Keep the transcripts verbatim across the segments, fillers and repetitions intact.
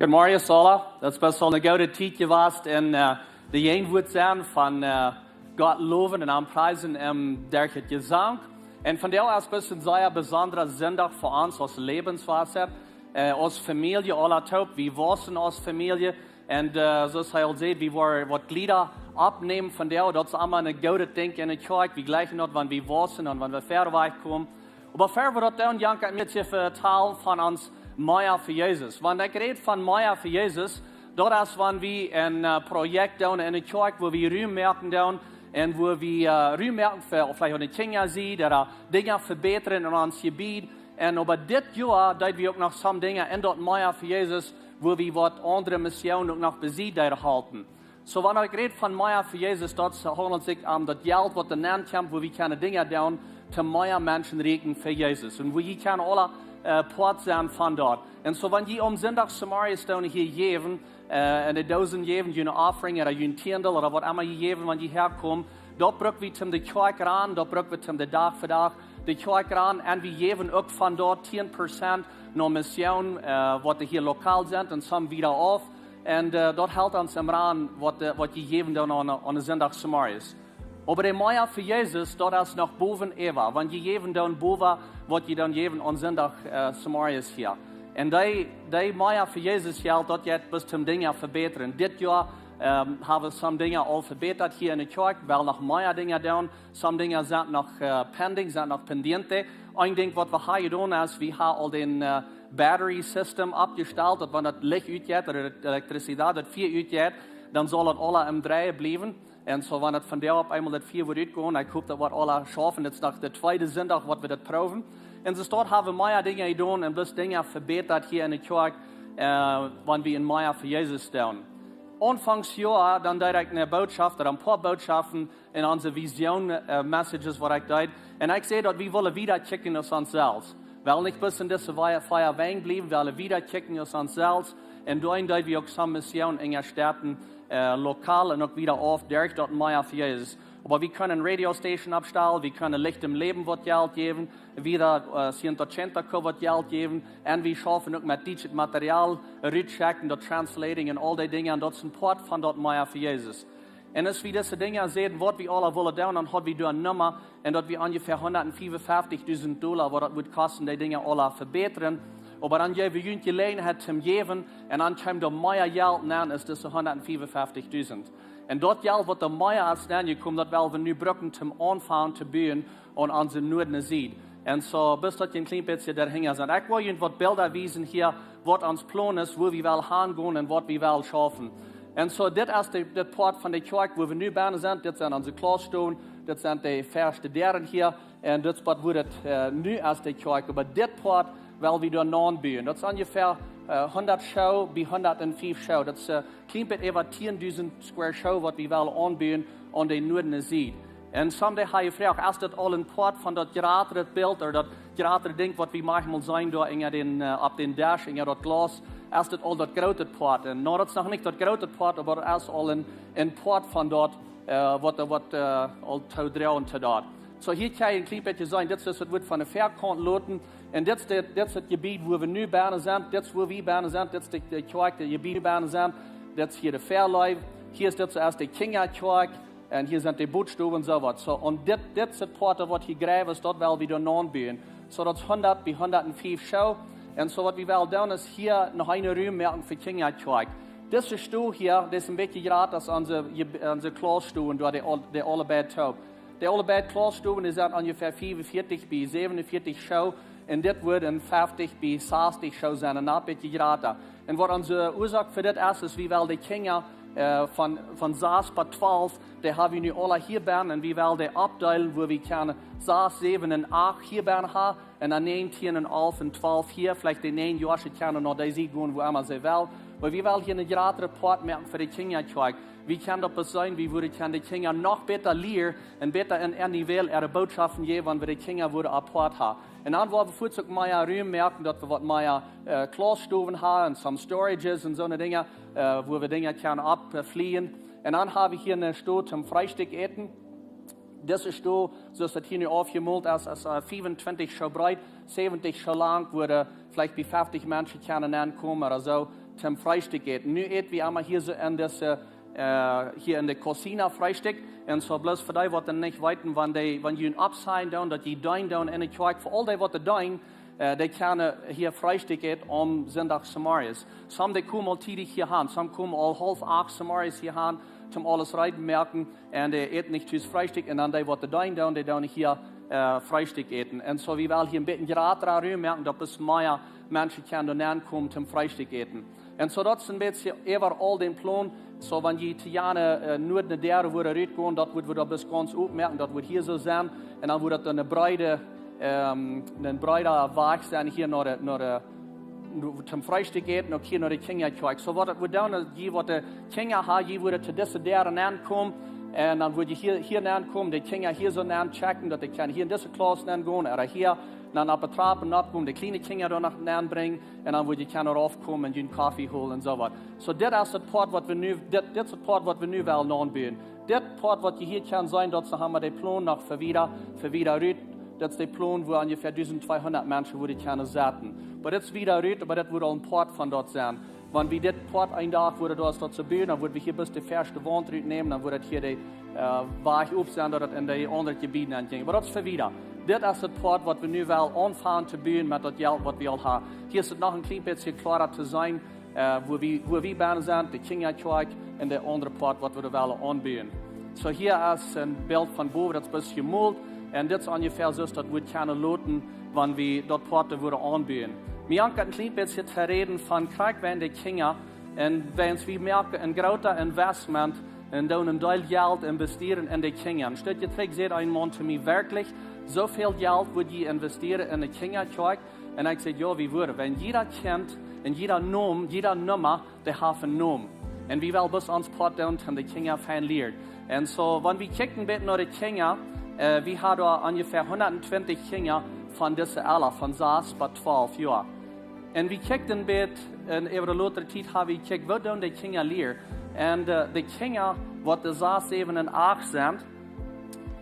Good morning, Sola. Daut es best aul eene goode Tiet jewast en äh, de Jegenwuat sennen von äh, Gott lowen un am priesen em derch daut Jesank. Un vondoag es best een sea besondra Sindach fa ons aus Läwenswota, äh, aus Famielje aula toop. Wie wausen aus Famielje. Un äh, soo aus hee aul säd, wie woaren waut Jlieda oppnämen vondoag. Daut es emma een goodet Dinkj en de Kjoakj. Wie jlikjen daut, wan wie wausen un wan wie wieda wajch komen. Oba ea wie daut doonen, Janke, ekj well die vetalen von ons Mea fa Jesus. Wan ekj räd von Mea fa Jesus, daut es wan wie een äh, Projekt doonen en de Kjoakj, wua wie Rum moaken doonen un wua wie äh, Rum moaken fa veleicht aun de Kjinja, ooda Dinja vebätren en ons Jebied. Un oba dit Joa deeden wie uk noch some Dinja en daut Mea fa Jesus, wua wie waut aundre Missionen uk noch bie Sied deeden halpen. Soo, wan ekj räd von Mea fa Jesus, daut haundelt sikj om daut Jelt, waut doa nenn kjemt, wua wie kjennen Dinja doonen, toom mea Menschen rieekjen fa Jesus. Un wua jie kjennen aula äh, Poat sennen von daut. Un soo, wan jie aum Sindach zemorjes doonen hia jäwen, äh, en de Doosen jäwen, june Offering ooda jun Tiendel ooda waut emma jie jäwen, wan jie häakomen, daut bruck wie toom de Kjoakj rannen, daut bruck wie toom de Dach fa Dach de Kjoakj rannen. Un wie jäwen uk von daut tieen Prozent no Mission, äh, waut hia lokal sent un some wieda auf. Un äh, daut helt ons em Rahmen, waut, äh, waut jie jäwen doonen aun, aun de Sindach zemorjes. Oba de Mea fa Jesus, daut es noch bowen äwa, wan jie jäwen doonen bowen, waut jie dan jäwen aun Sindach äh, zemorjes hia. Un dee, dee Mea fa Jesus Jelt, daut jeit best toom Dinja vebätren. Dit Joa ähm, haben wie some Dinja aul vebätat hia en de Kjoakj, well noch mea Dinja doonen. Some Dinja sent noch äh, pending, sent noch pendiente. Een Dinkj, waut wie haben jedonen, es, wie haben aul dän äh, Battery System oppjestalt, daut wan daut Licht utjeit ooda de Elektrizität, daut Fia utjeit, dan saul daut aula em Dreien bliewen. Un soo, wan daut vondoag opp eemol daut Fia woat utgonen, ekj hop, daut woat aula schaufen. Dit es noch de tweede Sindach, waut wie daut proowen. Un soo, doa haben wie mea Dinja jedonen un bloos Dinja vebätat hia en de Kjoakj, äh, wan wie en Mea fa Jesus doonen. Aunfangs Joa, dan deed ekj eene Botschaft ooda een poa Botschaften en onse Vision äh, Messages, waut ekj deed. Un ekj säd, daut wie wellen wieda kjikjen aus ons selfst. Wie wellen nich bloos en dise vea, vea Wenj bliewen, wie wellen wieda kjikjen aus ons selfst. Un doaderch deed wie uk some Mission unjastetten, äh, lokal un uk wieda auf derch daut Mea fa Jesus. Oba wie kjennen Radiostation oppstalen, wie kjennen Licht em Läwen waut Jelt jäwen, wieda äh, Ciento Ochenta K waut Jelt jäwen, un wie schaufen uk met dietschet Material, rutschekjen, daut Translating un aul dee Dinja, un daut es een Poat von daut Mea fa Jesus. Un aus wie dise Dinja säden, waut wie aula wellen doonen, dan haud wie doa eene Numma, un daut wia onjefäa hundatfiefunfeftich Dola, waut daut wudd kosten, dee Dinja aula vebätren. Oba dan jeef wie junt Jeläajenheit toom jäwen, un dan kjeem doa mea Jelt nenn aus dise hundatfiefunfeftich. Un daut Jelt, waut doa mea es nenn jekomen, daut well wie nu brucken toom aunfangen to buen aun onse Nuaden Sied. Un soo, best daut een kjlien bät doahinja sent. Ekj well junt waut Bilda wiesen hia, waut ons Plon es, wua wie wellen hangonen un waut wie wellen schaufen. Un soo, dit es de, dit Poat von de Kjoakj, wua wie nu bennen sent. Dit sent onse Klausstowen, dit sent de ieeschte Däaren hia. Un dit es waut, wua daut äh, nu es de Kjoakj. Oba dit Poat well wie doa aunbuen. Daut es onjefäa äh, hundat Schoo bie hundatfief Schoo. Daut es äh, kjlien bät äwa tiendusent square Schoo, waut wie wellen aunbuen aun de Nuaden Sied. Un some haben jefroacht, es daut aul een Poat von daut jratre Bilt ooda daut jratre Dinkj, waut wie maunchmol seenen doa unja dän, äh, opp dän Desch, unja daut Glaus? Es daut aul daut groote Poat? Un nä, daut es noch nich daut groote Poat, oba daut es aul een, een Poat von daut, äh, waut, waut äh, aul too droagen to daut. Soo, hia kjenn jie een kjlien bät seenen, dit es waut von de Väakaunt loten. Un dit es daut, dit es daut Jebied, wua wie nu bennen sent. Dit es, wua wie bennen sent. Dit es de, de Kjoakj, daut Jebied bennen sent. Dit es hia de Väaleew. Hia es dit soo aus de Kjinjakjoakj. Un hia sent de Bootstowen un soo waut. Soo, un dit, dit es daut Poat, waut hia jrew es, daut well wie doa aunbuen. Soo, daut es hundat bie hundatfief Schoo. Un soo, waut wie wellen doonen, es hia noch een Rum moaken fa Kjinjakjoakj. Dise Stow hia, dee es een bät jrata aus onse, onse Klausstowen, doa de, de aule beid toop. De aule beid Klausstowen, dee sent onjefäa fiefunvieetich bie säwenunvieetich Schoo. Un dit wudd een feftich bie sastich Schoo sennen, een bät jrata. Un waut onse Uasoak fa dit es, es, wie wellen de Kjinja äh, von, von sas bat twalf, dee haben wie nu aula hia bennen. Un wie wellen dee oppdeelen, wua wie kjennen sas, säwen un acht hia bennen haben. Un dan näajen, tieen un alf un twalf hia. Veleicht de näajen Joa kjennen no dee Sied gonen, wua emma see wellen. Oba wie wellen hia een jratra Poat moaken fa de Kjinjakjoakj. Wie kjennen daut besieden, wie wudden kjennen de Kjinja noch bäta lieren un bäta en, en dee Welt äare Bootschoften jäwen, wan wie de Kjinja wudden apoat haben. Un dan woa wie fuaz uk mea Rum moaken, daut wie waut mea äh, Klausstowen haben un some storages un soone Dinja, äh, wua wie Dinja kjennen oppflieen. Un dan haben wie hia eene Stow toom Freestikj äten. Dise Stow, soo aus daut hia nu aufjemolt es, es äh, fiefuntwintich Schoo breet, säwenunvieetich Schoo lang, wua veleicht bie feftich Menschen kjennen aunkomen ooda soo. toom Freestikj äten. Nu äten wie emma hia soo en dise, äh, hia en de Cocina Freestikj. Un soo bloos fa dee, waut dan nich weeten, wan dee, wan jie oppsajen doonen, daut jie deenen doonen en de Kjoakj, fa aul dee, waut dee deenen, äh, dee kjennen hia Freestikj äten aum Sindach zemorjes. Some, dee komen aul tiedich hia han, some komen aul haulf acht zemorjes hia han, toom aules reed moaken. Un dee äten nich tus Freestikj. Un dan dee, waut dee deenen doonen, dee doonen hia, äh, Freestikj äten. Un soo, wie wellen hia een bät jrata Rum moaken, daut bloos mea Menschen kjennen doa nenkomen toom Freestikj äten. Un soo, daut es een bät äwaraul dän Plon. Soo, wan jie to jane, äh, Nuaden no doa wudden rutgonen, daut wudd wie doa bloos gaunz opmoaken, daut wudd hia soo sennen. Un dan wudd daut eene breede, ähm, een breeda Wajch sennen hia no de, no de, no, toom Freestikj äten, uk hia no de Kjinjakjoakj. Soo, waut wie doonen, es, jie, waut de Kjinja haben, jie wudden to dise Däa nenkomen. Un dan wudd jie hia, hia nenkomen, de Kjinja hia soo nenchecken, daut dee kjennen hia en dise Klauss nengonen, ooda hia, dan opp de Trappen oppkomen, de kjliene Kjinja doa nenbrinjen, un dan wudd jie kjennen raufkomen un jun Koffe holen un soo waut. Soo, dit es daut Poat, waut wie nu, dit, dit es daut Poat, waut wie nu wellen aunbuen. Dit Poat, waut jie hia kjennen seenen, daut es, haben wie dän Plon noch fa wieda, fa wieda rut. Daut es de Plon, wua onjefäa dusent tweehundat Menschen wudden kjennen setten. Oba dit es wieda rut, oba daut wudd aul een Poat von daut sennen. Wan wie dit Poat een Dach wudden doa daut soo buen, dan wudden wie hia bloos de väaschte Waunt rutnämen, dan wudd daut hia de, äh, Wajch op sennen, daut daut en de aundre Jebieden aunjinj. Oba daut es fa wieda. Dit es daut Poat, waut wie nu wellen aunfangen to buen met daut Jelt, waut wie aul haben. Hia es daut noch een kjlien bät kloara to seenen, äh, wua wie, wua wie bennen sent, de Kjinjakjoakj un de aundre Poat, waut wie wellen aunbuen. Soo, hia es een Bilt von bowen, daut es bloos jemolt. Un dit es onjefäa soo aus daut wudd kjennen loten, wan wie daut Poat wudden aunbuen. Mie jankat een kjlien bät to räden von krakjt wäajen de Kjinja. Un wäajen wie moaken een grootet Investment un doonen een Deel Jelt investieren en de Kjinja. Een Stootje trigj säd een Maun to mie: "Werkjlich, soo väl Jelt wudd jie investieren en de Kjinjakjoakj?" Un ekj säd: "Jo, wie wudden, wan jieda Kjint un jieda Nomen, jieda Numma, dee haft een Nomen. Un wie wellen bloos ons Poat doonen, toom de Kjinja fein lieren." Un soo, wan wie kjikjen een bät no de Kjinja, äh, wie haben doa onjefäa hundat twintich Kjinja von dise Ella, von sas bat twalf Joa. Un wie kjikjen een bät, un äwa de latste Tiet haben wie jekjikjt, waut doonen de Kjinja lieren. Un, äh, de Kjinja, waut de sas, säwen un acht sent,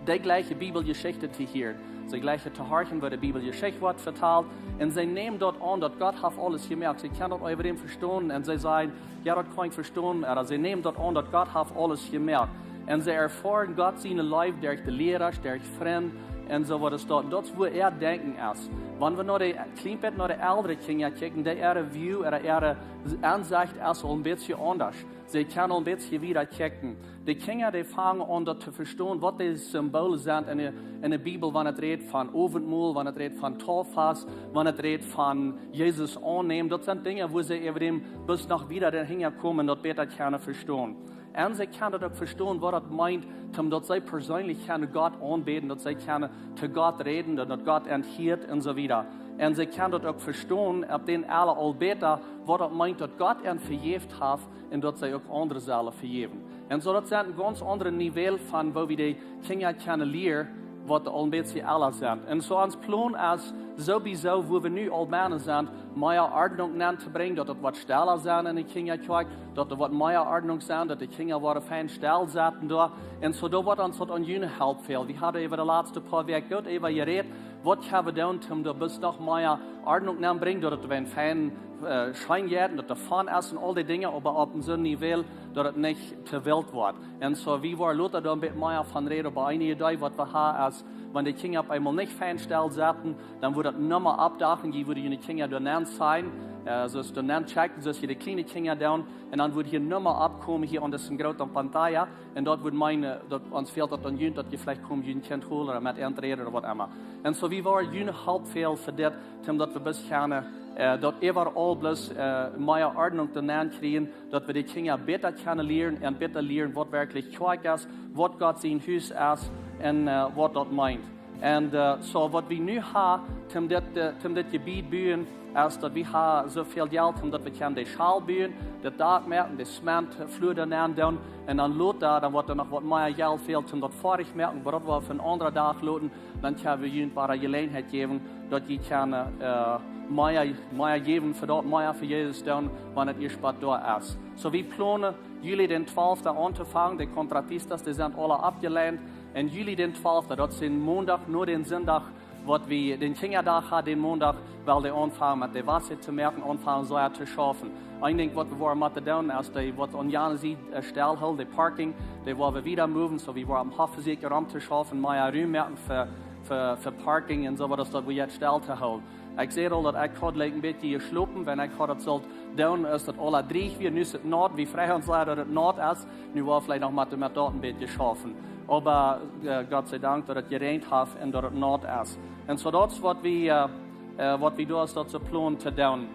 dee jlikjen Bibeljeschichten to hieren. See jlikjen to horchen, woo de Bibeljeschicht woat vetalt. Un see nämen daut aun, daut Gott haft aules jemoakt. See kjennen daut äwa däm vestonen. Un see sajen: "Jo, daut kaun ekj vestonen." Ooda see nämen daut aun, daut Gott haft aules jemoakt. Un see erfoaren Gott siene Leew derch de Liera, derch Frind un soo waut es daut. Un daut es, woo äa Denkjen es. Wan wie no de, kjlien bät no de elre Kjinja kjikjen, dee äare View, ooda äare Aunsecht es aul een bät aundasch. See kjennen aul een bät wieda kjikjen. De Kjinja, dee fangen aun daut to vestonen, waut de Symbolen sent en de, en de Bibel, wan et rät von Owentmol, wan et rät von Tauffast, wan et rät von Jesus aunnämen. Daut sent Dinja, wua see äwa däm bloos noch wieda hinja komen, daut bäta kjennen vestonen. Un see kjennen daut uk vestonen, waut daut meent, toom daut see perseenlich kjennen Gott aunbäden, daut see kjennen to Gott räden, daut, daut Gott an hieet un soo wieda. Un see kjennen daut uk vestonen, opp dän Ella aul bäta, waut daut meent, daut Gott an vejäft haft, un daut see uk aundre sellen vejäwen. Un soo, daut sent een gaunz aundret Nivel von woo wie de Kjinja kjennen lieren, waut aul een bät ella sent. Un soo ons Plon es sowieso, wua wie nu aul bennen sent, mea Ordnunk nenn to brinjen, daut et waut stella sent en de Kjinjakjoakj, daut et waut mea Ordnunk sent, daut de Kjinja woaren fein stell setten doa. Un soo, doa woat ons waut aun june Help fälen. Wie haben äwa de latste poa Wäakj goot äwa jerät, waut kjenn wie doonen, om doa bloos noch mea Ordnunk nenn brinjen, daut et wada fein, äh, scheen jeit un daut doa fein es un aul dee Dinja, oba opp een soon Nivel, daut et nich to wilt woat. Un soo, wie woaren lota doa een bät mea von räden, oba eene Idee, waut wie haben, es, wan de Kjinja opp eemol nich fein stell setten, dan woat daut nochmol oppdachen, jie wudden june Kjinja doa nenn sajen, äh, soo aus doa nenn checken, soo aus jie de kjliene Kjinja doonen, un dan wudd hia nochmol oppkomen, hia aun dise groote pantalla, un daut wudd meenen, daut ons fält daut aun junt, daut jie veleicht komen jun Kjint holen ooda met an räden ooda waut emma. Un soo, wie woaren june Help fälen fa dit, toom daut wie bloos kjennen, äh, daut äwaraul bloos, äh, mea Ordnunk doa nenn kjrieen, daut wie de Kjinja bäta kjennen lieren un bäta lieren, waut werkjlich Kjoakj es, waut Gott sien Hus es un, äh, waut daut meent. Un, äh, soo, waut wie nu haben, toom dit, äh, toom dit Jebied buen, es daut wie haben soo väl Jelt, om daut wie kjennen de Schal buen, daut Dak moaken, de Zementflua doa nenn doonen, un dan lota, dan woat doa noch waut mea Jelt fälen, om daut foadich moaken, oba daut woa wie fa een aundren Dach loten, dan kjenn wie junt wada Jeläajenheit jäwen, daut jie kjennen, äh, mea, mea jäwen fa daut, mea fa Jesus doonen, wan et ieescht waut doa es. Soo, wie plonen, Juli dän twalften auntofangen, de contratistas, dee sent aule oppjeleent. Un Juli dän twalften, daut es een Mondach no dän Sindach, Waut wie dän Kjinjadach hauden, dän Mondach, wiels dee aunfangen met de Wasa to moaken, aunfangen sea to schaufen. Een Dinkj waut wie woaren motten doonen, es dee waut aun jane Sied, äh, stellhoolen, de Parking, dee woaren wie wieda moven, soo wie woaren opp Hoff secha rom to schaufen, mea Rum moaken fa, fa, fa Parking un soo waut, daut wie daut stellhoolen. Ekj säd aul daut ekj haud like een bät jeschlopen, wan ekj haud daut sult doonen, aus daut aula dreech wia, nu es et naut, wie freien ons sea daut et naut es, nu woa wie veleicht noch met, met daut een bät schaufen. Oba, äh, Gott sei Dank daut et jeräajent haft un daut et naut es. Un soo daut es waut wie, äh, äh, waut wie doonen, es daut soo planen to doonen.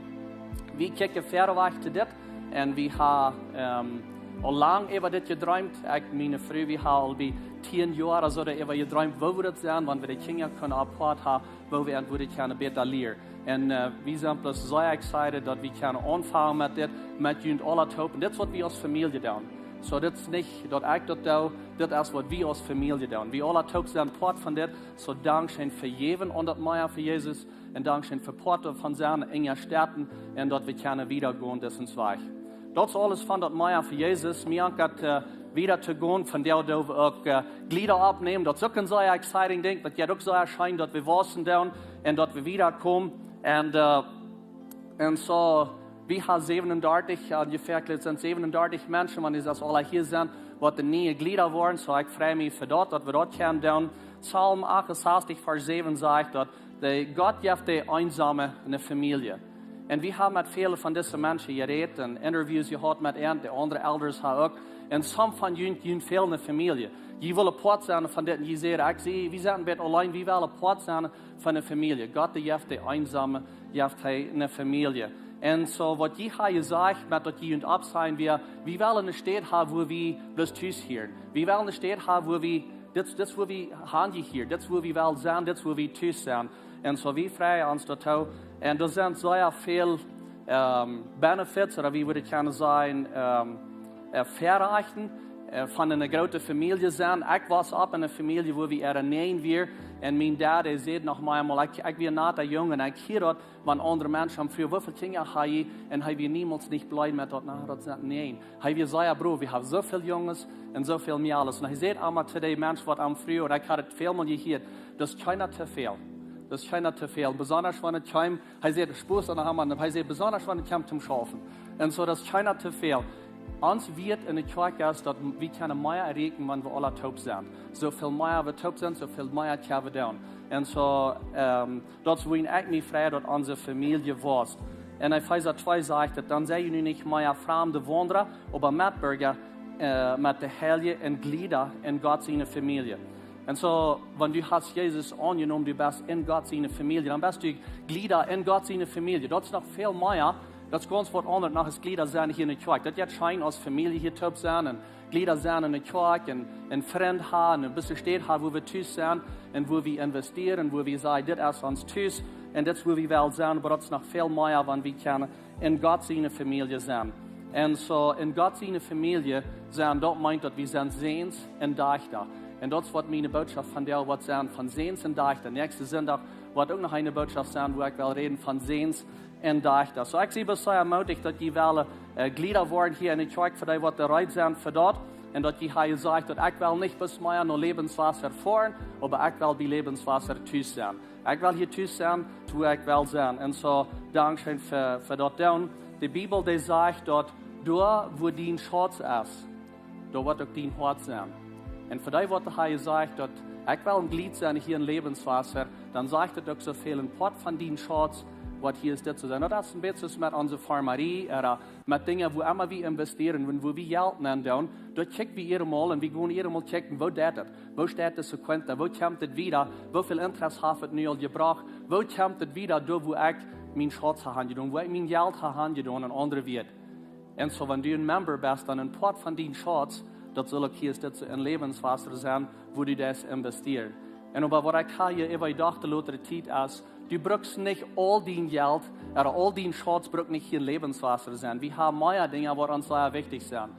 Wie kjikjen wieda wajch to dit un wie haben, ähm, aul lang äwa dit jedreemt. Ekj, miene Fru, wie haben aul bie tieen Joa ooda soo doaräwa jedreemt, woo wudd daut sennen, wan wie de Kjinja kunnen apoat haben, woo wie an wudden kjennen bäta lieren. Un, äh, wie sent bloos sea excited daut wie kjennen aunfangen met dit, met junt aula toop. Un dit es waut wie aus Famielje doonen. Soo, dit es nich daut ekj daut doo, dit es waut wie aus Famielje doonen. Wie aula toop sent Poat von dit. Soo, dankscheen fa jäwen aun daut mea fa Jesus. Un dankscheen fa Poat von sennen, enja Stätten. Un daut wie kjennen wieda gonen, dit es ons Wajch. Daut es aules von daut mea fa Jesus. Mie ankjat, äh, wieda to gonen, von doa doo wie uk, äh, Jlieda oppnämen. Daut es uk een sea exciting Dinkj. Daut jeit uk sea scheen, daut wie wausen doonen un daut wie wieda komen. Un, äh, un soo, wie haben säwenundartich, äh, onjefäa, ekj jleew, sent säwenundartich Menschen, wan dee aula hia sent, waut de niee Jlieda woaren. Soo, ekj frei mie fa daut, daut wie daut kjennen doonen. Psalm achtundachtzig, Varsch säwen sajcht daut, de Gott jeft de Eensome eene Famielje. Un wie haben met väle von dise Menschen jerät un Interviews jehaut met an, de aundre Elders haben uk. Un some von junt, junt fält eene Famielje. Jie wellen Poat sennen von dit un jie sajen, ekj see, wie sent een bät auleen, wie wellen Poat sennen von eene Famielje. Gott, dee jeft de Eensome, jeft hee eene Famielje. Un soo waut jie haben jesajcht, met daut jie junt oppsajen, wie, wie wellen eene Städ haben, wua wie bloos tus hieren. Wie wellen eene Städ haben, wua wie, dit, dit es wua wie hanjehieren, dit es wua wie wellen sennen, dit es wua wie tus sent. Un soo, wie freien ons doatoo. Un doa sent sea väl, ähm, benefits, ooda wie wudden kjennen sajen, ähm, äh, Väarajchten, äh, von eene groote Famielje sennen. Ekj wia opp en eene Famielje, wua wie äare näajen wieren. Un mien Dad, dee säd noch mau eemol, ekj, ekj wia noch een Jung, un ekj hieed daut, wan aundre Menschen am fruagen, woo väl Kjinja hast du? Un hee wia niemols nich bleed met daut, na, daut sent näajen. Hee wia sea brow, wie haben soo väl Junges un soo väl Mejales. Un hee säd emma to dee Menschen, waut am fruagen, un ekj haud et väl mol jehieet, daut es kjeena to väl. Daut es kjeena to väl. Besonda wan et kjeem, hee säd, Spos aun de Hamm, hee säd, besonda wan et kjemt toom Schaufen. Un soo, daut es kjeena to väl. Ons Wieet en de Kjoakj es, daut wie kjennen mea erreichen, wan wie aula toop sent. Soo väl mea wie toop sent, soo väl mea kjenn wie doonen. Un soo, ähm, daut es wuarom ekj mie frei, daut onse Famielje wauss. En Efeesa twee sajcht et, dan sie jie nu nich mea framde Waundra, oba Metbirja, äh, met de Heilje un Jlieda en Gott siene Famielje. Un soo, wan du hast Jesus aunjenomen, du best en Gott siene Famielje, dan best du Jlieda en Gott siene Famielje. Daut es noch väl mea, daut es gaunz waut aundret noch aus Jlieda sennen hia en de Kjoakj. Daut jeit scheen aus Famielje hia toop sennen un Jlieda sennen en de Kjoakj un, un Frind haben, un bät Städ haben, wua wie tus sent un wua wie investieren, wua wie sajen, dit es ons Tus un dit es wua wie wellen sennen, oba daut es noch väl mea, wan wie kjennen en Gott siene Famielje sennen. Un soo en Gott siene Famielje sennen, daut meent daut wie sent Säns un Dajchta. Un daut es waut miene Bootschoft vondoag woat sennen, von Säns un Dajchta. Näakjsten Sindach woat uk noch eene Bootschoft sennen, wua ekj well räden von Säns un Dajchta. Soo, ekj sie bloos sea mootich, daut jie wellen, äh, Jlieda woaren hia en de Kjoakj, fa dee waut reed sent fa daut. Un daut jie haben jesajcht, daut ekj well nich bloos mea no Lebenswasser foaren, oba ekj well bie Lebenswasser tus sennen. Ekj well hia tus sennen, wua ekj well sennen. Un soo, dankscheen fa, fa daut doonen. De Bibel, dee sajcht daut, doa wua dien Schauz es, doa woat uk dien Hoat sennen. Un fa dee waut haben jesajcht, daut ekj well een Jlied sennen hia en Lebenswasser, dan sajcht et uk soo väl, een Poat von dien Schauz, waut hia es, dit to sennen. Daut es een bät soo met onse Farmarie, ooda met Dinja, wua emma wie investieren, wan, wua wie Jelt nenn doonen, doa kjikj wie emol un wie gonen emol kjikjen, woo deit et, woo steit dise Cuenta, woo kjemt et wieda, woo väl Interest haft et nu aul jebrocht, woo kjemt et wieda, doa wua ekj mien Schauz ha hanjedonen, wua ekj mien Jelt ha hanjedonen, en aundre Wieed. Un soo, wan du een Member best, dan een Poat von dien Schauz, daut saul uk hia es dit soo en Lebenswasser sennen, wua du deist investieren. Un oba waut ekj ha hia äwa jedocht de latste Tiet es, du brukst nich aul dien Jelt, ooda aul dien Schauz brukt nich hia en Lebenswasser sennen. Wie haben mea Dinja, waut ons sea wichtich sent.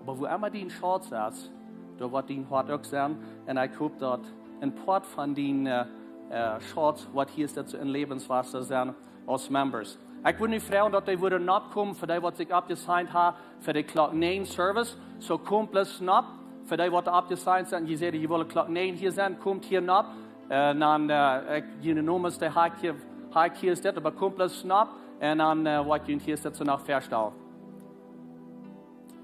Oba wua emma dien Schauz es, doa woat dien Hoat uk sennen. Un ekj hop daut een Poat von dien, äh, äh, Schauz, waut hia es dit soo en Lebenswasser sennen, aus Members. Ekj wudd nu froagen, daut dee wudden nopp komen, fa dee waut sikj oppjesigned haben, fa de Klock näajen Service. Soo, komt bloos nopp, fa dee waut oppjesigned sent, jie säden, jie wellen Klock näajen hia sennen, komt hia nopp. Un dan, äh, ekj, june Nomes, dee ha ekj hia, ha ekj hia es dit, oba Kumpels snap. Un dan, äh, woa ekj junt hia es dit soo noch väastalen.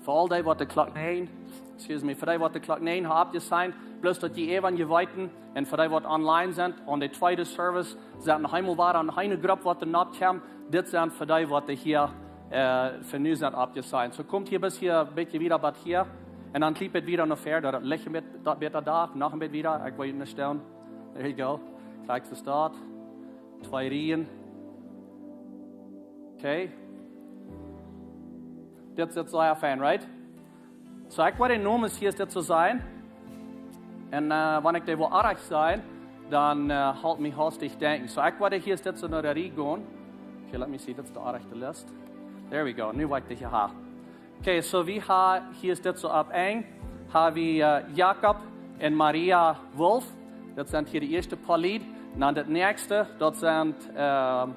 Fa aul dee waut de Klock näajen, excuse me, fa dee waut de Klock näajen ha oppjesigned, bloos daut jie äwen je weeten, un fa dee waut online sent, aun de tweede Service, sent noch eemol wada aun eene Grupp waut doa nopp kjemt, dit sent fa dee waut hia, äh, fa nu sent oppjesigned. Soo, komt hia bat hia, een bät wieda bat hia, un dan kjliept wieda no ver, daut daut Licht een bät, daut bäta doa, noch een bät wieda, ekj well junt nich stonen. There you go. Kjikj, see daut. Twee Riejen. Okay. Dit sitt sea fein, right? Soo, ekj woa de Nomes hia es dit soo sajen. Un, äh, wan ekj dee woa oajch sajen, dan, äh, haft mie haustich denkjen. Soo, ekj woa hia es dit soo no de Rieej gonen. Okay, let me see, dit es de rajchte List. There we go. Nu woa ekj dee hia ha. Okay, soo wie ha, hia es dit soo opp enj, ha wie, äh, Jakob un Maria Wolf. Daut sent hia de ieeschte poa Lied. Un dan daut näakjste, daut sent, ähm,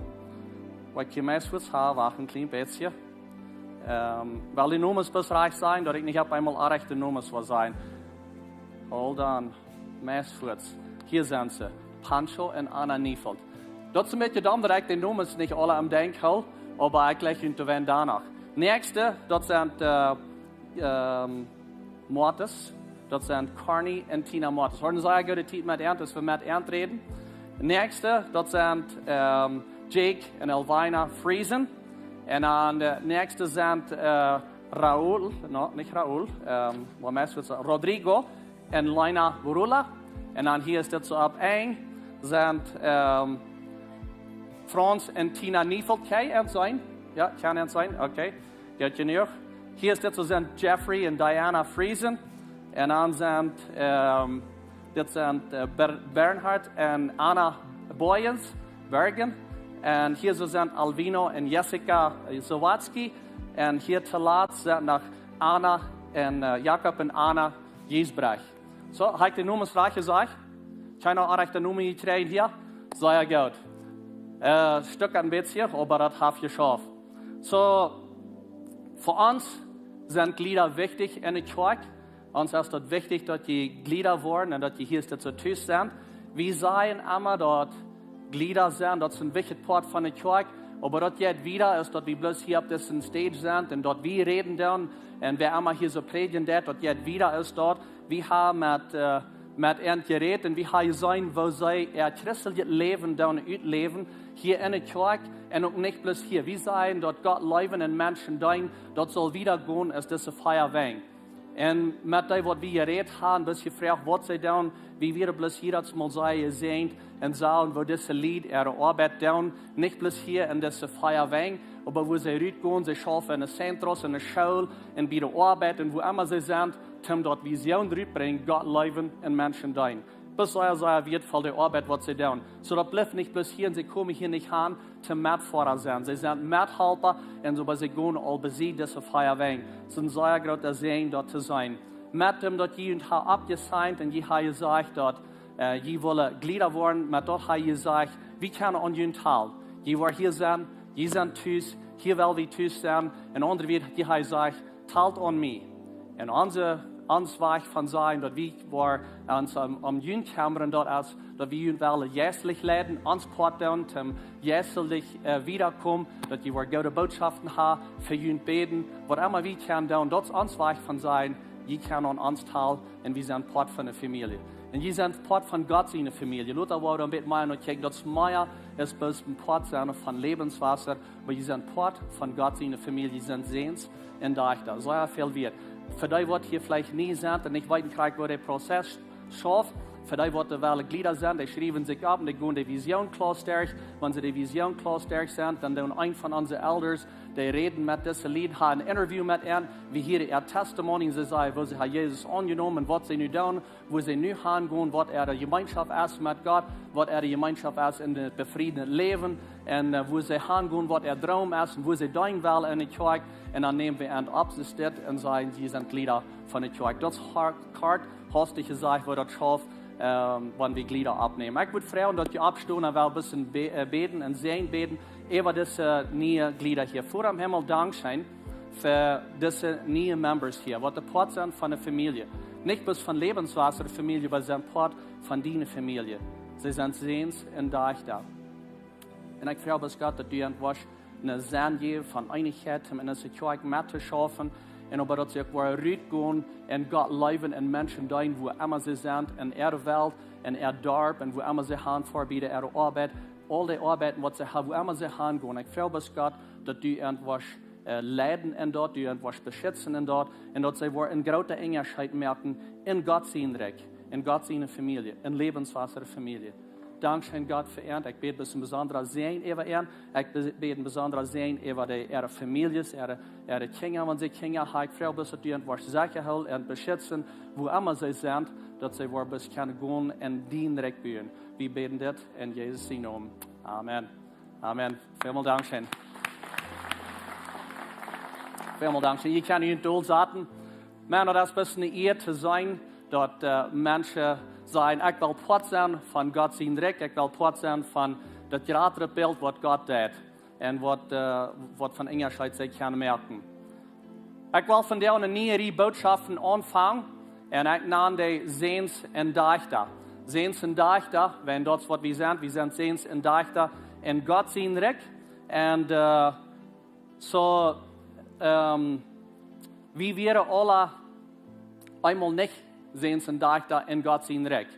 waut ekj hia meist woa ha, wacht een kjlien bät. Ähm, well de Nomes bloos rajcht sajen, daut ekj nich opp eemol rajchte Nomes woa sajen. Hold on. Meist fuaz. Hia sent see. Pancho un Anna Neufeld. Daut es een bät domm daut ekj de Nomes nich aule aum Denkj hab, oba ekj lach junt doa wan doano. Näakjste, daut sent, äh, ähm, Moates. Daut sent Carney un Tina Moates. Hauden sea goode Tiet met an, aus wie met an räden. Näakjste, daut sent, ähm, Jake un Elvina Friesen. Un dan de näakjste sent, äh, Raul, no, nich Raul, ähm, waut meist woa sajen, Rodrigo un Lina Burula. Un dan hia es dit soo opp enj, sent, ähm, Franz un Tina Neufeld. Kjenn jie an seenen? Jo, kjenn jie an seenen? Okay. Goot jenuach. Hia es dit soo, sent Jeffrey un Diana Friesen. Un dan sent, ähm, dit sent, äh, Ber-, Bernhard un Anna Boyens, Bergen. Un hia soo sent Alvino un Jessica, äh, Sawatzky. Un hia toolatst sent noch Anna un, äh, Jakob un Anna Giesbrecht. Soo, ha ekj de Nomes rajcht jesajcht? Kjeena rajchte Nome jekjräajen hia? Sea goot. Äh, stuckat een bät, oba daut haft jeschaft. Soo, fa ons sent Jlieda wichtich enne Kjoakj. Ons es daut wichtich daut jie Jlieda woaren un daut jie hia es dit soo tus sent. Wie sajen emma daut Jlieda sent, daut es een wichtja Poat von de Kjoakj. Oba daut jeit wieda aus daut wie bloos hia opp dise Stage sent un daut wie räden doonen. Un wäa emma hia soo prädjen deit, daut jeit wieda aus daut. Wie ha met, äh, met an jerät un wie ha jeseenen, woo see äa christeljet Läwen doonen utläwen hia enne Kjoakj un uk nich bloos hia. Wie sajen daut Gott leewen un Menschen deenen, daut saul wieda gonen aus dise vea Wäaj. Un met dee waut wie jerät haben, bloos jefroacht waut see doonen, wie wieren bloos hia daut mol sea jesäajent un sajen, woo dise Lied äare Oabeit doonen, nich bloos hia en dise vea Wäaj, oba woo see rutgonen, see schaufen en de Centros, en de School, un bie de Oabeit, un wua emma see sent, om daut Vision rutbrinjen, Gott leewen un Menschen deenen. Daut es sea, sea wieetvoll, de Oabeit waut see doonen. Soo daut blift nich bloos hia un see komen hia nich aun, toom Metfoara sennen. See sent Methalpa un soo, oba see gonen aul besied dise vea Wäaj. Daut es een sea groota Säajen daut to seenen. Met däm daut jie junt ha oppjesigned un jie ha jesajcht daut, äh, jie wellen Jlieda woaren, met daut ha jie jesajcht, wie kjennen aun junt talen. Jie woaren hia sennen, jie sent tus, hia well wie tus sennen. En aundre Wieed, jie ha jesajcht, talt aun mie. Un onse, ons Wajch von sajen daut wie woaren ons om, om junt kjemmren, daut es daut wie junt wellen jeistlich leiden, ons Poat doonen, om jeistlich, äh, wieda komen, daut jie woaren goode Bootschoften haben, fa junt bäden, waut emma wie kjennen doonen, daut es ons Wajch von sajen, jie kjennen aun ons talen un wie sent Poat von de Famielje. Un jie sent Poat von Gott siene Famielje. Lota woa wie een bät mea no kjikjen, daut es mea aus bloos een Poat sennen von Lebenswasser, oba jie sent Poat von Gott siene Famielje, jie sent Säns un Dajchta. Sea väl wieet. Fa dee waut hia veleicht nie sent un nich weeten krakjt woo de Prozess schauft, fa dee waut wellen Jlieda sennen, dee schriewen sikj opp un dee gonen de Vision Class derch. Wan see de Vision Class derch sent, dan doonen een von onse Elders, dee räden met dise Lied, haben een Interview met an, wie hieren äa Testimony, see sajen, woo see haben Jesus aunjenomen un waut see nu doonen, woo see nu hangonen, waut äare Jemeenschoft es met Gott, waut äare Jemeenschoft es en daut befriede Läwen, un, äh, woo see hangonen, waut äa Droom es, un woo see deenen wellen en de Kjoakj. Un dan nämen wie an opp, see dit, un sajen, jie sent Jlieda von de Kjoakj. Daut es hart, hart, haustich jesajcht, woo daut schauft, ähm, wan wie Jlieda oppnämen. Ekj wudd froagen daut jie oppstonen, un well een bät bä-, äh, bäden un Säajen bäden äwa dise niee Jlieda hia. Voda em Himmel, dankscheen fa dise niee Members hia, waut een Poat sent von de Famielje. Nich bloos von Lebenswasser Famielje, oba sent Poat von diene Famielje. See sent Säns un Dajchta. Un ekj froag bloos Gott, daut du an woascht een Senn jäwen von Eenichkjeit, om en dise Kjoakj mettoschaufen. Un oba daut see uk woaren rutgonen un Gott leewen un Menschen deenen, wua emma see sent, en äare Welt, en äa Darp, un wua emma see han, fa bie äare Oabeit, aul dee Oabeiten, waut see haben, wua emma see han gonen. Ekj froag bloos Gott, daut du an woascht äh, leiden en daut, du an woascht beschitzen en daut, un daut see woaren een grooten Unjascheet moaken en Gott sien Rikj, en Gott siene Famielje, en Lebenswasser Famielje. Dankscheen Gott fa an. Ekj bäd bloos een besondra Säajen äwa an. Ekj be- bäd een besondra Säajen äwa de, äare Famieljes, äare, äare Kjinja, wan see Kjinja haben. Ekj froag bloos, daut du an woascht secha hoolen un beschitzen, wua emma see sent, daut see woaren bloos kjennen gonen un dien Rikj buen. Wie bäden dit en Jesus sienen Nomen. Amen. Amen. Välmol Dankscheen. Välmol Dankscheen. Jie kjennen junt dol saten. Maun, daut es best eene Ea to sennen, daut äh, Menschen sajen, ekj well Poat sennen von Gott sien Rikj, ekj well Poat sennen von daut jratre Bilt, waut Gott deed un waut, äh, waut fa een Unjascheet see kjennen moaken. Ekj well vondoag eene niee Rieej Botschoften aunfangen, un ekj nan dee Säns un Dajchta. Säns un Dajchta, wiels daut es, waut wie sent. Wie sent Säns un Dajchta en Gott sien Rikj. Un äh, soo, ähm, wie wieren aula eemol nich Säns un Dajchta en Gott sien Rikj.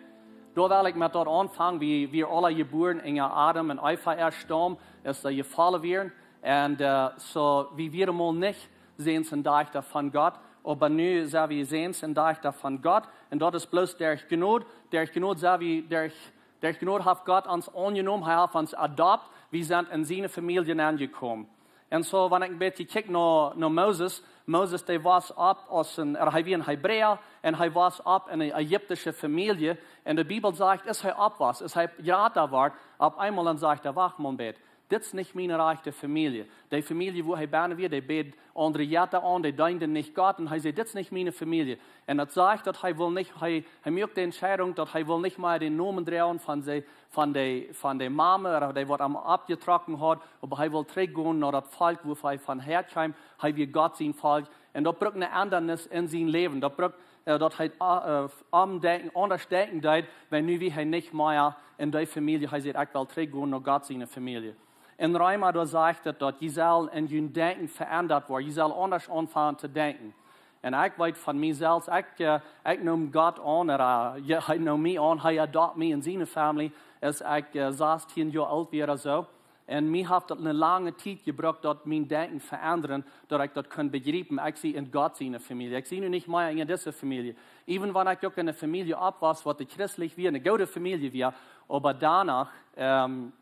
Doa well ekj met daut aunfangen, wie, wie aula jebuaren en Adam un Eva äa Staum, aus see jefollen wieren. Un äh, soo, wie wieren mol nich Säns un Dajchta von Gott, oba nu sent wie Säns un Dajchta von Gott. Un daut es bloos derch Jnod. Derch Jnod sent wie, derch, derch Jnod haft Gott ons aunjenomen, hee haft ons adopt. Wie sent en siene Famielje nenjekomen. Un soo, wan ekj een bät kjikj no, no Moses, Moses, dee wos opp aus een, hee wia een Hebräa, un hee wos opp en eene ägiptische Famielje. Un de Bibel sajcht, aus hee opp wos, aus hee jrata wort, opp eemol dan sajcht hee: Wacht mol een bät, dit es nich miene rajchte Famielje. Dee Famielje, wua hee bennen wia, dee bäd aundre Jetta aun, dee deenden nich Gott. Un hee säd: Dit es nich miene Famielje. Un daut sajcht, daut hee wull nich, hee, hee muak de Entscheidunk, daut hee wull nich mea dän Nomen droagen von see, von de, von de Mame, ooda dee waut am aufjetrocken haud, oba hee wull trigjgonen no daut Volkj, wua hee von häakjeem. Hee wia Gott sien Volkj. Un daut brocht eene Endanis en sien Läwen. Daut brocht, äh, daut hee äh, äh, aundasch denkjen, aundasch denkjen deed, wiels nu wia hee nich mea en dee Famielje. Hee säd: Ekj well trigjgonen no Gott siene Famielje. En Reema, doa sajcht et, daut jie sellen en jun Denkjen veendat woaren. Jie sellen aundasch aunfangen to denkjen. Un ekj weet von mie selfst, ekj, äh, ekj neem Gott aun, ooda äh, je- hee neem mie aun, hee adopt mie en siene Famielje, aus ekj äh, sastieen Joa oolt wia ooda soo. Un mie haft daut eene lange Tiet jebrukt, daut mien Denkjen veendren, daut ekj daut kunn bejriepen. Ekj sie en Gott siene Famielje. Ekj sie nu nich mea en dise Famielje. Even wan ekj uk en eene Famielje opp wos, waut christlich wia, eene goode Famielje wia, oba doano ähm,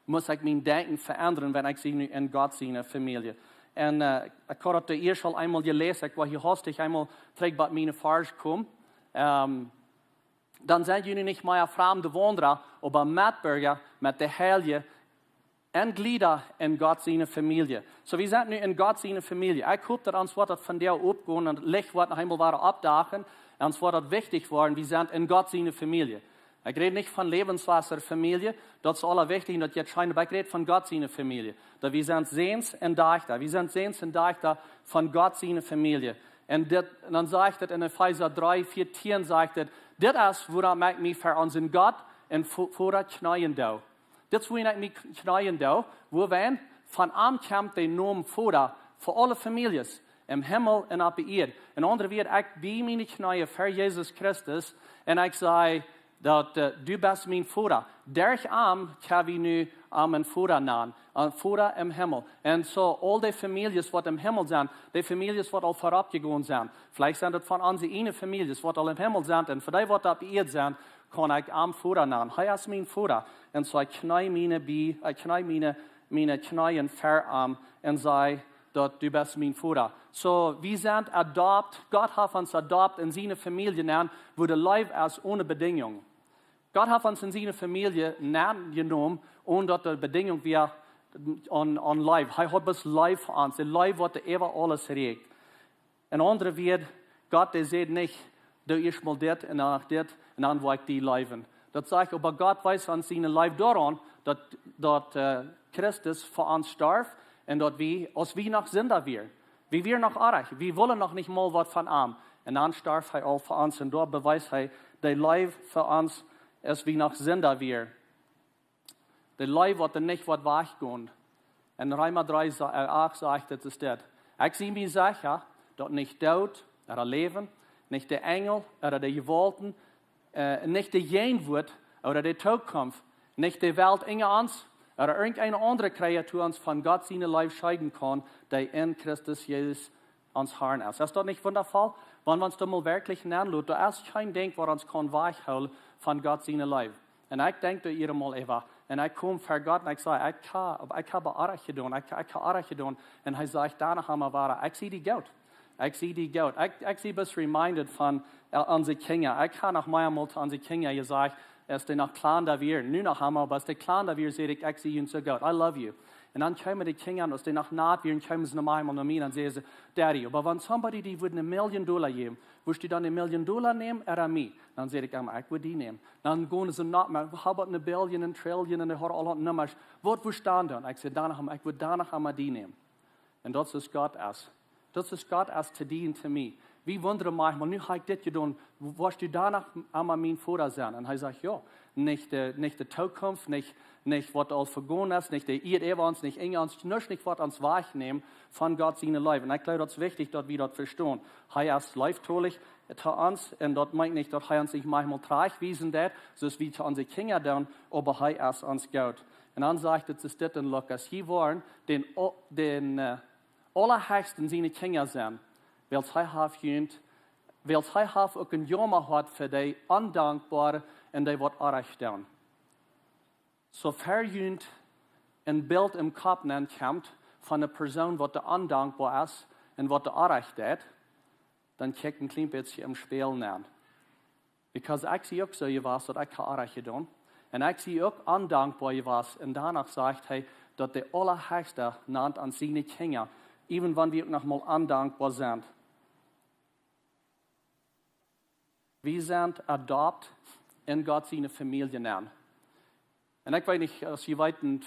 must ekj mien Denkjen veendren, wiels ekj sie nu en Gott siene Famielje. Un äh, ekj haud daut ieescht aul eemol jeläst, ekj wull hia hastich eemol trigj bie miene Varsch komen. Ähm, dan sent jie nu nich mea framde Waundra, oba Metbirja met de Heilje un Jlieda en Gott siene Famielje. Soo, wie sent nu en Gott siene Famielje. Ekj hop, daut ons woat daut vondoag oppgonen un daut Licht woat noch eemol woaren oppdachen. Un ons woat daut wichtich woaren, wie sent en Gott siene Famielje. Ekj räd nich von Lebenswasser Famielje, daut es aula wichtich un daut jeit scheen, oba ekj räd von Gott siene Famielje. Daut wie sent Säns un Dajchta. Wie sent Säns un Dajchta von Gott siene Famielje. Un dit, un dan sajcht et en Efeesa dree, vieetieen, sajcht et: Dit es wuarom ekj mie ver onsen Gott un Vo- Voda kjneeen doo. Dit es wuarom ekj mie kjneeen doo, wiels von am kjemt de Nomen Voda fa aule Famieljes, em Himmel un opp de Ieed. En aundre Wieed, ekj bie miene Kjneeen ver Jesus Christus un ekj saj, daut äh, du best mien Voda. Derch am kjenn wie nu am een Voda nanen, een Voda em Himmel. Un soo aul dee Famieljes, waut em Himmel sent, dee Famieljes, waut aul verut jegonen sent. Veleicht sent et von onse ieejne Famieljes, waut aul em Himmel sent, un fa dee, waut opp de Ieed sent, kaun ekj am Voda nanen. Hee es mien Voda. Un soo ekj kjnee miene bie, ekj kjnee miene, miene Kjneeen ver am un saj, daut du best mien Voda. Soo, wie sent adopt, Gott haft ons adopt en siene Famielje nenn, wua de Leew es one Bedinjunk. Gott haft ons en siene Famielje nenjenomen, one daut doa Bedinjunk wia aun, aun Leew. Hee haud bloos Leew fa ons, de Leew, waut äwa aules rieekjt. En aundre Wieed, Gott, dee säd nich: Doo ieescht mol dit un dan noch dit un dan woa ekj die leewen. Daut sajcht, oba Gott wiest ons siene Leew doaraun, daut, daut äh, Christus fa ons storf un daut wie, aus wie noch Sinda wieren, wie wieren noch oajch, wie wullen noch nich mol waut von am. Un dan storf hee aul fa ons un doa bewiest hee de Leew fa ons aus wie noch Sinda wieren. De Leew, waut doa nich woat wajchgonen. En Reema dree sa-, äh, acht sajcht et, es dit: Ekj sie mie secha, daut nich Doot ooda Läwen, nich de Enjel ooda de Jewaulten, äh, nich de Jäajenwoat ooda de Tookunft, nich de Welt unja ons ooda irjenteene aundre Kreatua ons von Gott siene Leew scheeden kaun, dee en Christus Jesus ons Harn es. Es daut nich wundaboa? Wan wie ons doa mol werkjlich nenloten, doa es kjeen Dinkj, waut ons kaun wajchhoolen von Gott siene Leew. Un ekj denkj doa hia mol äwa. Un ekj kom ver Gott un ekj saj: "Ekj ha, ekj ha oajch jedonen, ekj, ekj ha oajch jedonen." Un hee sajcht dan noch emol wada: "Ekj sie die goot. Ekj sie die goot." Ekj, ekj sie bloos reminded von, äh, onse Kjinja. Ekj ha noch meamol to onse Kjinja jesajcht, aus dee noch kjlien wieren, nu noch emol, oba aus dee kjlien wieren, säd ekj: "Ekj sie junt soo goot. I love you." Un dan kjeemen de Kjinja, aus dee noch nat wieren, kjeemen see noch meamol no mie un säden see: "Daddy, oba wan somebody die wudd eene Million Dolla jäwen, wurscht du dan eene Million Dolla nämen ooda mie?" Dan säd ekj emma: "Ekj wudd die nämen." Dan gonen see noch mea, wie haben eene Billion un Trillion un dee haben aule Nummasch. "Waut wurscht du dan doonen?" Ekj säd dan noch emma: "Ekj wudd dan noch emma die nämen." Un daut es Gott es. Daut es Gott es to die un to mie. Wie wundren meamol: "Nu ha ekj dit jedonen, wurscht du dan noch emma mien Voda sennen?" Un hee sajcht: "Jo, nich de, nich de Tookunft, nich, nich waut aul vegonen es, nich de Ieed äwa ons, nich unja ons, nuscht nich waut ons wajchnämen von Gott siene Leew." Un ekj jleew, daut es wichtich, daut wie daut vestonen. Hee es leeftolich to ons un daut meent nich, daut hee ons nich meamol trajchtwiesen deit, soo aus wie to onse Kjinja doonen, oba hee es ons goot. Un dan sajcht et, es dit en Lukas: "Jie woaren dän, o-, dän, äh, Aulahechsten siene Kjinja sennen, wiels hee haft junt, wiels hee haft uk een Joma jehaut fa dee Ondankboare un dee waut oajch doonen." Soo ver junt een Bilt em Kopp nenkjemt von eene Persoon, waut dee ondankboa es un waut dee oajch deit, dan kjikjt een kjlien bät em Spieejel nenn. Because ekj sie uk soo jewast, daut ekj ha oajch jedonen. Un ekj sie uk ondankboa jewast. Un doano sajcht hee, daut de Aulahechsta nant ons siene Kjinja, even wan wie uk noch mol ondankboa sent. Wie sent adopt en Gott siene Famielje nenn. Un ekj weet nich, aus jie weeten,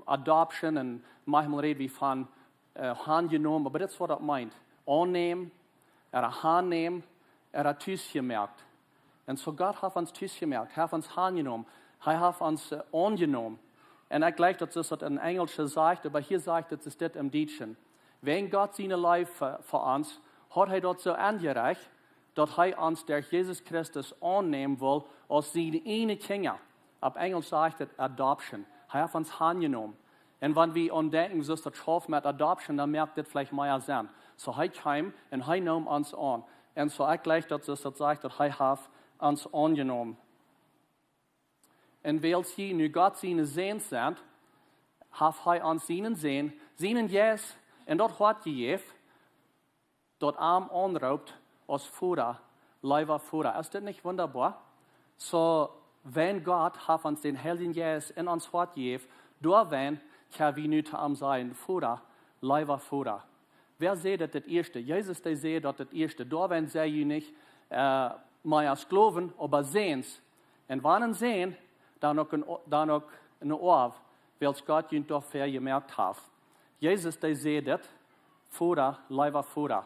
adoption, un meamol räd wie von, äh, aunjenomen, oba dit es waut daut meent. Aunnämen, ooda aunämen, ooda tus jemoakt. Un soo Gott haft ons tus jemoakt, hee haft ons aunjenomen, hee haft ons, äh, aunjenomen. Un ekj jleew, daut es daut en Enjlisch sajcht, oba hia sajcht et, es dit em Dietschen. Wäajen Gott siene Leew fa, fa ons, haud hee daut soo aunjerecht, daut hee ons derch Jesus Christus aunnämen well aus siene eejne Kjinja. Opp Enjlisch sajcht et adoption. Hee haft ons aunjenomen. Un wan wie aun denkjen, soo aus daut schauft met adoption, dan moakt dit veleicht mea Senn. Soo hee kjeem un hee neem ons aun. Un soo ekj jleew, daut es daut sajcht, daut hee haft ons aunjenomen. Un wiels jie nu Gott siene Säns sent, haft hee ons sienen Sän, sienen Jeist, un daut Hoat jejäft, daut am aunroopt aus Voda, leewa Voda. Es dit nich wundaboa? Soo, wäajen Gott haft ons dän Heiljen Jeist en ons Hoat jejäft, doawäajen kjenn wie nu to am sajen: "Voda, leewa Voda." Wäa säd daut daut ieeschte? Jesus, dee säd daut daut ieeschte. Doawäajen sie jie nich, äh, mea Sklowen, oba Säns. Un wan een Sän, dan uk een O-, dan uk een Oaw, wiels Gott junt doafäa jemoakt haft. Jesus, dee säd dit: "Voda, leewa Voda."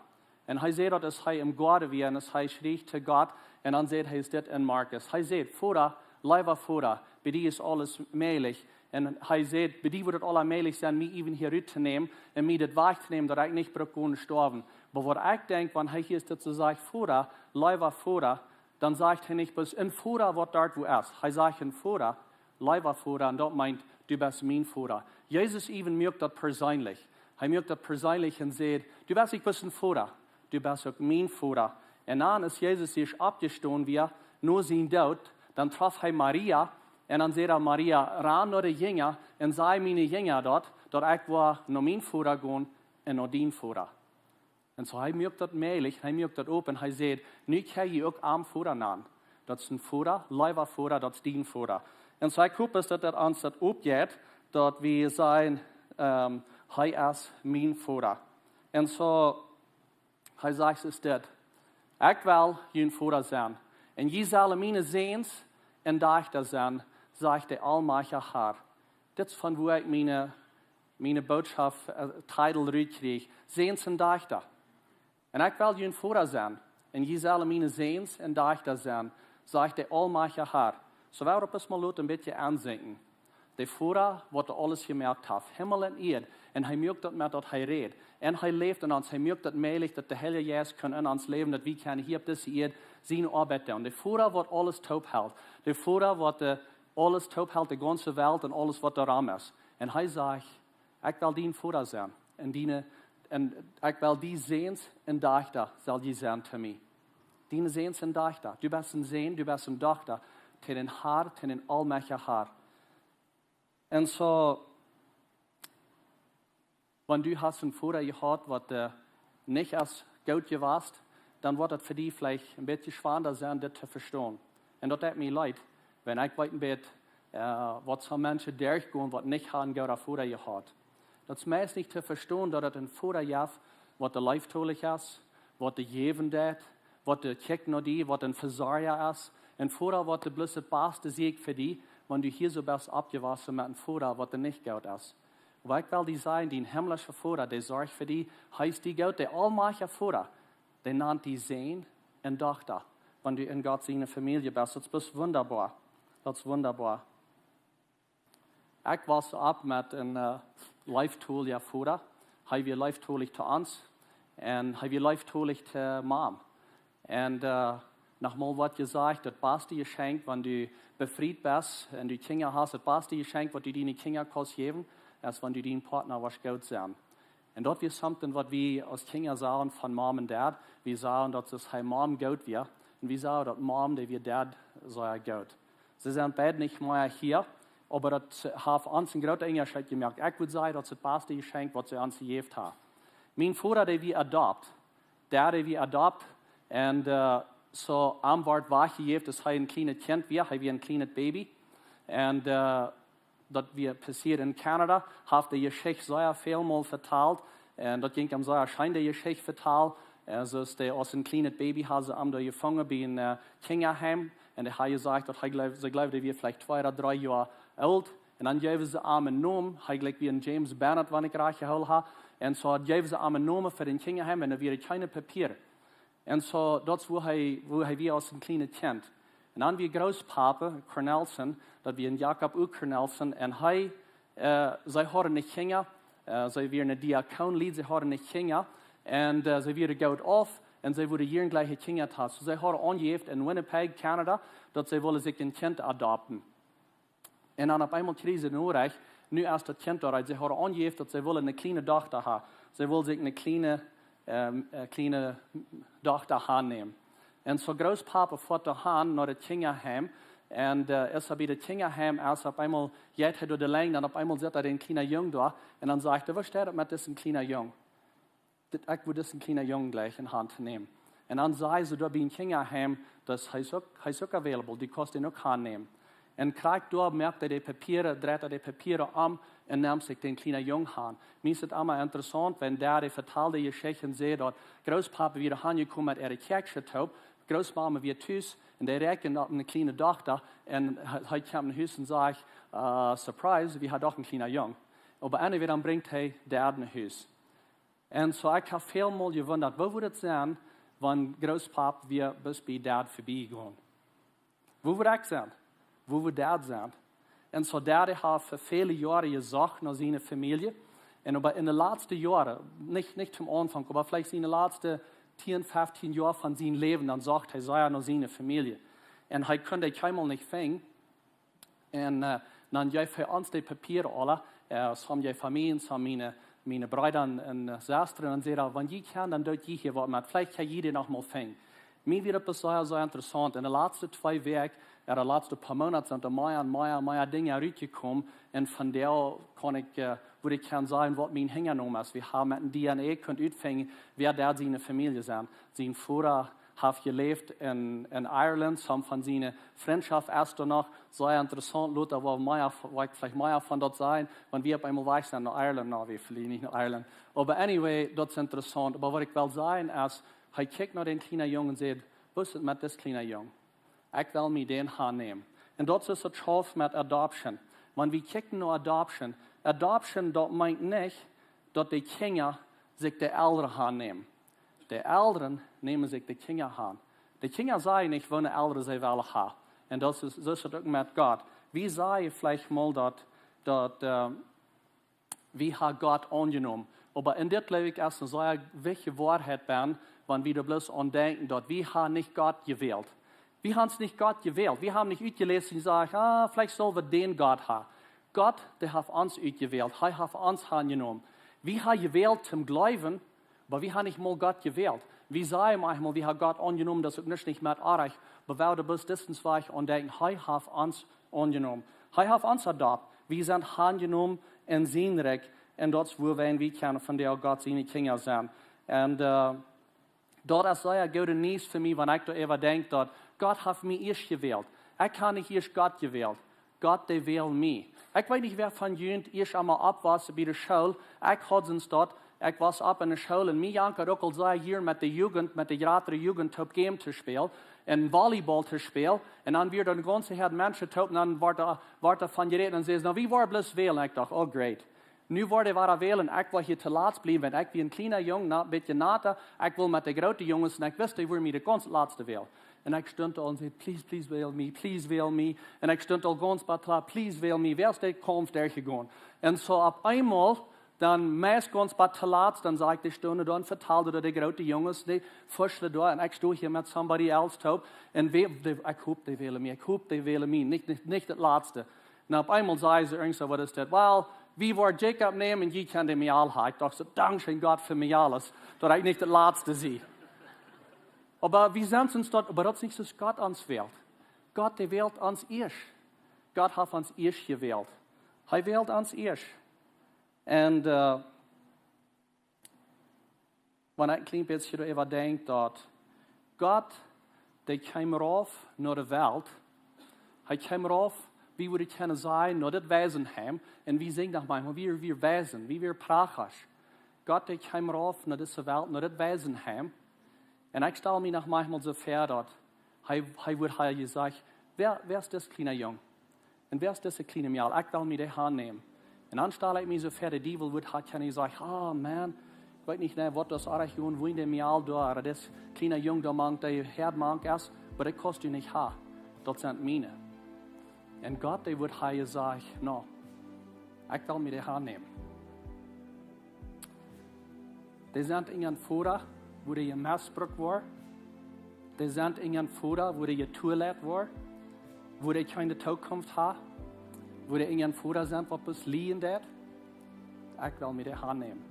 Un hee säd daut, aus hee em Goaden wia, un aus hee schrieech to Gott, un dan säd hee, es dit en Markus. Hee säd: "Voda, leewa Voda, bie die es aules mäajlich." Un hee säd: "Bie die wudd et aula mäajlich sennen, mie even hia rut to nämen un mie dit wajch to nämen, daut ekj nich bruck gonen stoawen." Oba waut ekj denkj, wan hee hia es, daut hee sajcht: "Voda, leewa Voda", dan sajcht hee nich bloos: "Een Voda, waut doa wua es." Hee sajcht: "Een Voda, leewa Voda", un daut meent: "Du best mien Voda." Jesus even moakt daut perseenlich. Hee moakt daut perseenlich un sajcht: "Du best nich bloos een Voda, du best uk mien Voda." Un dan, aus Jesus ieescht oppjestonen wia, no sienen Doot, dan trof hee Maria, un dan säd hee: "Maria, ran no de Jinja un saj miene Jinja daut, daut ekj woa no mien Voda gonen un no dien Voda." Un soo, hee moakt daut mäajlich, hee moakt daut opp un hee sajcht: "Nu kjenn jie uk am Voda nanen. Daut es een Voda, leewa Voda, daut es dien Voda." Un soo, ekj hop, es daut, daut ons daut oppjeit, daut wie sajen, ähm, "Hee es mien Voda." Un soo, hee sajcht es dit: "Ekj well jun Voda sennen. Un jie sellen miene Säns un Dajchta sennen, sajcht de Aulmajchtja Har." Dit es von wua ekj miene, miene Bootschoft, äh, Titel rutkjrieech: Säns un Dajchta. "Un ekj well jun Voda sennen, un jie sellen miene Säns un Dajchta sennen, sajcht de Aulmajchtja Har." Soo wie daut bloos mol loten een bät aunseenen. De Voda, waut doa aules jemoakt haft, Himmel un Ieed. Un hee moakt daut met daut hee rät. Un hee läft en ons, hee moakt daut mäajlich, daut de Heilje Jeist kaun en ons läwen, daut wie kjennen hia opp dise Ieed siene Oabeit doonen. De Voda, waut aules toophelt. De Voda, waut de, aules toophelt, de gaunze Welt un aules, waut doaromm es. Un hee sajcht: "Ekj well dien Voda sennen. Un diene, un ekj well die Säns un Dajchta sell jie sennen to mie." Diene Säns un Dajchta. Du best een Sän, du best eene Dochta. To dän Harn, to dän aulmajchtjen Harn. Un soo, wan du hast een Voda jehaut, waut, äh, nich es goot jewast, dan woat daut fa die veleicht een bät schwanda sennen, dit to vestonen. Un daut deit mie leet, wan ekj weet een bät, äh, waut soone Menschen derchgonen, waut nich haben een gooden Voda jehaut. Daut es meist nich to vestonen, daut et een Voda jeft, waut leeftolich es, waut jäwen deit, waut kjikjt no die, waut een Vesorja es. Een Voda, waut bloos daut Baste sieekjt fa die, wan du hia soo best oppjewossen met een Voda, waut nich goot es. Oba ekj well die sajen, dien himmlischa Voda, dee sorcht fa die, hee es dien gooda, aulmajchtja Voda, dee nant die Sän un Dochta, wan du en Gott siene Famielje best. Daut es bloos wundaboa. Daut es wundaboa. Ekj wos opp met een, äh, leeftolja Voda. Hee wia leeftolich to ons. Un hee wia leeftolich to Mam. Un, äh, noch mol woat jesajcht, daut baste Jeschenkj, wan du befriet best un du Kjinja hast, daut baste Jeschenkj, waut du diene Kjinja kaust jäwen, es wan du dien Partner woascht goot sennen. Un daut wia something, waut wie aus Kjinja sagen von Mom un Dad. Wie sagen, daut es, hee Mom goot wia. Un wie sagen, daut Mom, dee wia Dad sea goot. See sent beid nich mea hia, oba daut haft ons een grooten Unjascheet jemoakt. Ekj wudd sajen, daut es daut baste Jeschenkj, waut see ons jejäft haben. Mien Voda, dee wia adopt. Dad, dee wia adopt. Un, äh, soo, am wort wajchjejäft, aus hee een kjlienet Kjint wia, hee wia een kjlienet Baby. Un, äh, daut wia passieet en Kanada, haft de Jeschicht sea väl mol vetalt. Un daut jinkj am sea scheen, de Jeschicht vetalen. Un soo aus hee aus een kjlienet Baby hauden see am doa jefungen bie een, äh, Kjinjaheim. Un dee haud jesajcht, daut hee jleewd, see jleewden, hee wia veleicht twee ooda dree Joa oolt. Un dan jeewen see am een Nomen, hee jlikj wia een James Bennett, wan ekj rajcht jehoolen hab. Un soo jeewen see am een Nomen fa dän Kjinjaheim, un doa wieren kjeene Papieren. Un soo, daut es woo hee, woo hee wia aus een kjlienet Kjint. Un dan wia Groospapa Cornelsen, daut wia een Jakob U. Cornelsen, un hee, äh, see hauden nich Kjinja, äh, see wieren een Diakon, Lied, see hauden nich Kjinja, un, äh, see wieren goot auf, un see wullen jieren jlikj Kjinja haben. Soo, see hauden aunjejäft en Winnipeg, Kanada, daut see wullen sikj een Kjint adopten. Un dan opp eemol kjrieejen see Norecht, nu es daut Kjint doa, see hauden aunjejäft, daut see wullen eene kjliene Dochta haben. See wullen sikj eene kjliene, ähm, äh, kjliene Dochta aunnämen. Un soo Groospapa foat doa han no daut Kjinjaheim. Un, äh, aus hee bie daut Kjinjaheim es, opp eemol jeit hee doa de Lenj, dan opp eemol sitt hee dän kjlienen Jung doa. Un dan sajcht hee: "Waut steit daut met disen kjlienen Jung? Dit, ekj wudd disen kjlienen Jung jlikj en Haunt nämen." Un dan säden see doa bie een Kjinjaheim, daut hee es uk, hee es uk available, du kaust dän uk aunnämen. Un krakjt doa moakt hee de Papieren, dreit hee de Papieren om un nemt sikj dän kjlienen Jung aun. Mie es et emma interessaunt, wan Dad vetald de Jeschicht un säd, daut Groospapa wia hanjekomen met äare Kjäakjsche toop, Groosmama wia tus un dee räakjend opp eene kjliene Dochta un hee, hee kjemt no Hus un sajcht: "Äh, surprise, wie haben doch een kjlienen Jung." Oba anyway, dan brinjt hee Dad no Hus. Un soo, ekj hab väl mol jewundat, woo wudd et sennen, wan Groospapa wia bloos bie Dad verbie jegonen? Woo wudd ekj sennen? Woo wudd Dad sennen? Un soo, Dad haft fa väle Joaren jesocht no siene Famielje. Un oba en de latste Joaren, nich, nich aum Aunfank, oba veleicht en de latste tieen, feftieen Joa von sien Läwen, dan socht hee sea no siene Famielje. Un hee kunn dee kjeenmol nich finjen. Un, äh, dan jeef hee ons de Papieren aule, äh, soo jeef hee mie un soo miene, miene Breeda un, äh, Sestren, un säd: "Wan jie kjennen, dan doot jie hia waut met. Veleicht kjenn jie dee noch mol finjen." Mie wia daut sea, sea interessaunt. En de latste twee Wäakj, jo, de latste poa Moonat sent doa mea un mea un mea Dinja rutjekomen. Un vondoag kaun ekj, äh, wudd ekj kjennen sajen, waut mien Hinjanomen es. Wie haben met een D N A kunt utfinjen, wäa Dad siene Famielje sent. Sien Voda haft jeläft en, en Ireland, somm von siene Frintschoft es doa noch. Sea interessaunt, lota woa wie mea, woa ekj veleicht mea von daut sajen, wan wie opp eemol wajch sent no Ireland, no, wie flieen nich no Ireland. Oba anyway, daut es interessaunt. Oba waut ekj well sajen es, hee kjikjt no dän kjlienen Jung un säd: "Woo es et met disen kjlienen Jung? Ekj well mie dän aunnämen." Un daut es daut Schaft met adoption. Wan wie kjikjen no adoption, adoption, daut meent nich, daut de Kjinja sikj de Elren aunnämen. De Elren nämen sikj de Kjinja aun. De Kjinja sajen nich, woone Elren see wellen haben. Un daut es, soo es daut uk met Gott. Wie sajen veleicht mol daut, daut, äh, wie haben Gott aunjenomen. Oba en dit jleew ekj es eene sea wichtje Woarheit, wan, wan wie doa bloos aun denkjen, daut wie haben nich Gott jewält. Wie haben nich Gott jewält. Wie haben nich utjeläst un jesajcht, ah, veleicht sell wie dän Gott haben. Gott, dee haft ons utjewält. Hee haft ons aunjenomen. Wie haben jewält toom jleewen, oba wie haben nich mol Gott jewält. Wie sajen mau eemol, wie haben Gott aunjenomen, daut es uk nich, nich met oajch. Oba wie haben bloos distance wajch un denkjen, hee haft ons aunjenomen. Hee haft ons adopt. Wie sent aunjenomen en sien Rikj. Un daut es wuarom wie kjennen vondoag Gott siene Kjinja sennen. Un, äh, daut es sea goode Niees fa mie, wan ekj doaräwa denkj, daut Gott haft mie ieescht jewält. Ekj hab nich ieescht Gott jewält. Gott, dee wäld mie. Ekj weet nich, wäa von junt ieescht emol opp wia bie de School. Ekj haud sien Stoot. Ekj wia opp enne School un mie jankad uk aul sea hia met de Jugend, met de jratre Jugend toop Game to spälen un Volleyball to spälen. Un dan wia doa een gaunze Häad Menschen toop un dan wort doa, wort doa von jerät un säden, nu, wie woaren bloos wälen. Ekj docht, oh great. Nu woa wie wada wälen, ekj woa hia toolatst bliewen, wiels ekj wia een kjliena Jung, een bät nata, ekj wull met de groote Junges, un ekj wist, dee wudden mie de gaunze latste wälen. Un ekj stunt aul un säd, please, please wäl mie, please wäl mie. Un ekj stunt aul gaunz bie toolatst, please wäl mie, wäa es dee Kaumf derchjegonen. Un soo opp eemol, dan meist gaunz bie toolatst, dan sach ekj dee stonen doa un vetalden daut de groote Junges, dee fuschelden doa, un ekj stond hia met somebody else toop, un wie, dee, ekj hop, dee wälen mie, ekj hop, dee wälen mie, nich, nich, nich daut latste. Un opp eemol säden see irjent soo, waut es daut? Well, wie woaren Jacob nämen un jie kjennen dän Mejal haben. Ekj docht soo, dankscheen Gott fa Mejales, daut ekj nich daut latste sie. Oba wie sent ons daut, oba daut es nich soo aus Gott ons wält. Gott, dee wält ons ieescht. Gott haft ons ieescht jewält. Hee wält ons ieescht. Un, äh, wan ekj een kjlien bät doaräwa denkj, daut Gott, dee kjeem rauf no de Welt, hee kjeem rauf, wie wudden kjennen sajen, no dit Waisenheim, un wie sinjen noch mau, wie, wie Waisen, wie, wie Prachasch. Gott, dee kjeem rauf no dise Welt, no dit Waisenheim. Un ekj stal mie noch mau soo väa, daut hee, hee wudd hia sajen, wäa, wäa es dis kjliena Jung? Un wäa es dise kjliene Mejal? Ekj well mie dee aunnämen. Un dan stal ekj mie soo väa, de Diewel wudd hia kjennen sajen, oh man, ekj weet nich, nä, waut daut es, oajch, woo dee Mejal doa, ooda dis kjliena Jung doa mank, dee hia mank es, oba dee kaust du nich haben. Daut sent miene. Un Gott, dee wudd hia sajen, no, ekj well mie dee aunnämen. Dee sent en een Foda, wua dee jemisbrukt woaren. Dee sent en een Foda, wua dee jetooleit woaren. Wua dee kjeene Tookunft haben. Wua dee en een Foda sent, waut bloos lieen deit. Ekj well mie dee aunnämen.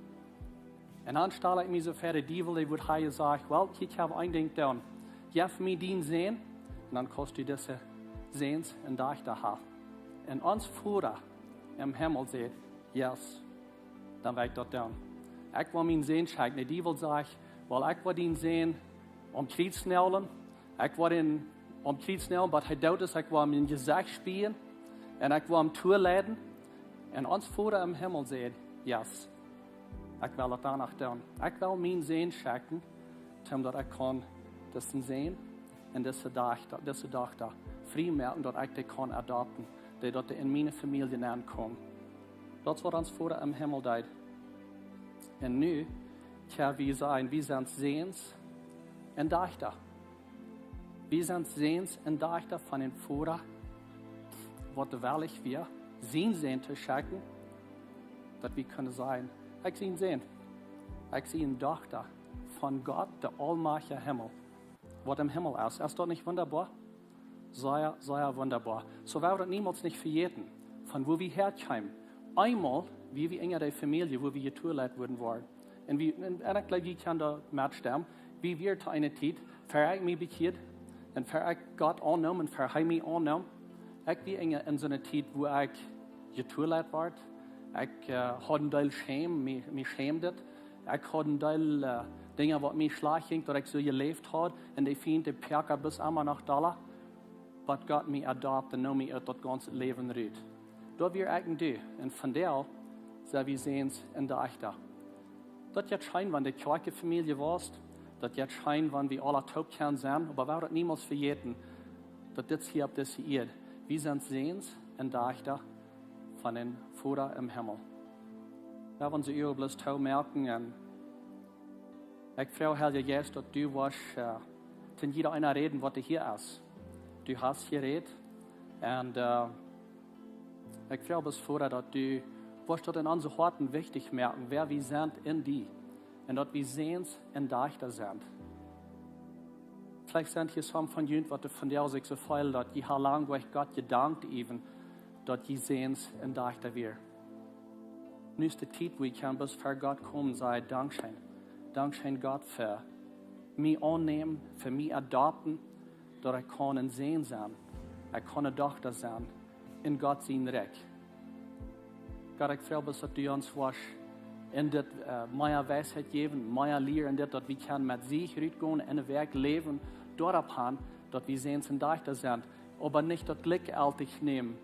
Un dan stal ekj mie soo väa, de Diewel, dee wudd hia sajen, well, ekj hab een Dinkj doonen. Jeff mie dienen Sän, un dan kaust du dise Säns un Dajchta haben. Un ons Foda em Himmel sajcht, yes, dan well ekj daut doonen. Ekj well mienen Sän schekjen. De Diewel sajcht, well, ekj well dienen Sän aum Kjriez nojlen. Ekj well dän aum Kjriez nojlen, bat hee doot es. Ekj well am em Jesecht spieen. Un ekj well am toleiden. Un ons Foda em Himmel sajcht, yes, ekj well daut dan uk doonen. Ekj well mienen Sän schekjen, toom daut ekj kaun disen Sän un dise Dajchta, dise Dajchta frie moaken, daut ekj dee kaun adopten, dee daut dee en miene Famielje nenkomen. Daut es waut ons Foda em Himmel deed. Un nu, tja, wie sent, wie sent Säns un Dajchta. Wie sent Säns un Dajchta von een Foda, waut wellich wia, sienen Sän to schekjen, daut wie kjennen sajen, ekj sie een Sän, ekj sie eene Dochta von Gott, de aulmajchtje Himmel, waut em Himmel es. Es daut nich wundaboa? Sea, sea wundaboa. Soo woa wie daut niemols nich vejäten, von wua wie häakjeemen. Eemol, wia wie en de Famielje, wua wie jetooleit wudden woaren. Un wie, un, un ekj jleew, jie kjennen doa metstemmen. Wie wieren to eene Tiet, ver ekj mie bekjieed, un ver ekj Gott aunneem, un ver hee mie aunneem. Ekj wia en, en soone Tiet, wua ekj jetooleit wort. Ekj, äh, haud een Deel Schäm, mie, mie schämd et. Ekj haud een Deel, äh, Dinja, waut mie schlajcht jinkj, daut ekj soo jeläft haud. Un dee Fient, dee poakad bloos emma noch dolla. Bat Gott mie adopt un neem mie ut daut gaunze Läwen rut. Daut wia ekj en du. Un vondoag sent wie Säns un Dajchta. Daut jeit scheen, wan du Kjoakjenfamielje woascht. Daut jeit scheen, wan wie aula toop kjennen sennen. Oba woa wie daut niemols vejäten, daut dit hia opp dise Ieed, wie sent Säns un Dajchta von een Foda em Himmel. Woa wie onse Uagen bloos toomoaken un ekj froag, Heilja Jeist, daut du woascht, äh, to jieda eena räden, waut hia es. Du hast jerät. Un ekj froag bloos, Voda, daut du woascht daut en onse Hoaten wichtich moaken, wäa wie sent en die. Un daut wie Säns un Dajchta sent. Veleicht sent hia some von junt, waut vondoag sikj soo feelen, daut jie ha lang derch Gott jedankt, even, daut jie Säns un Dajchta wieren. Nu es de Tiet, wua jie kjennen bloos ver Gott komen, sajen: Dankscheen. Dankscheen, Gott, fa mie aunnämen, fa mie adopten, daut ekj kaun een Sän sennen, ekj kaun eene Dochta sennen en Gott sien Rikj. Gott, ekj froag bloos, daut du ons woascht en dit mea Weisheit jäwen, mea Lia en dit, daut wie kjennen met Sieg rutgonen, en de Welt läwen, doaropp han, daut wie Säns un Dajchta sent, oba nich daut jlikjjeltich nämen,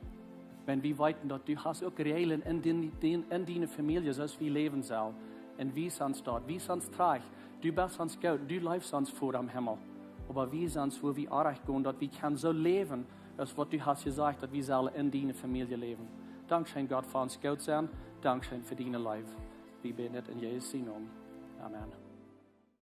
wan wie weeten, daut du hast uk Räajlen en diene Famielje, soo aus wie läwen sellen. Un wies ons daut, wies ons trajcht. Du best ons goot, du leefst ons, Voda em Himmel. Oba wies ons, wua wie orrajcht gonen, daut wie kjennen soo läwen, aus waut du hast jesajcht, daut wie sellen en diene Famielje läwen. Dankscheen, Gott, fa ons goot sennen. Dankscheen fa diene Leew. Wie bäden dit en Jesus sien Nomen. Amen.